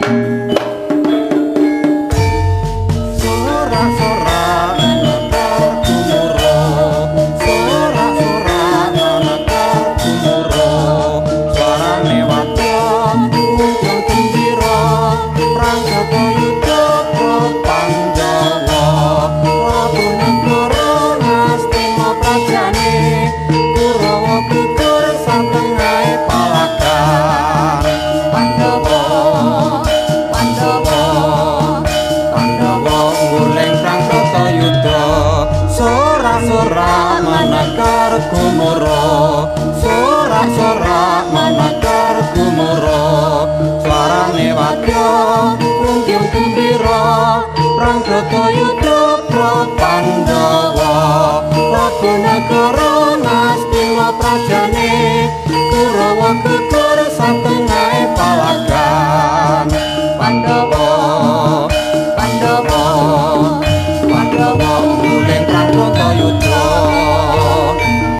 Sorak-sorak manakar gumuro, sorak-sorak manakar gumuro, suarane wadya ungkung gembira, perang Bratayuda pro Pandhawa. Prabu negara Ngastina prajane, Kurawa gugur satengahe palagan. Pandhawa, Pandhawa, Pandhawa nguling perang Bratayuda. Sorak-sorak manakar gumuro, sorak-sorak manakar gumuro, suarane wadya ungkung gembira, perang Bratayuda pro Pandhawa. Prabu negara Ngastina prajane, Kurawa gugur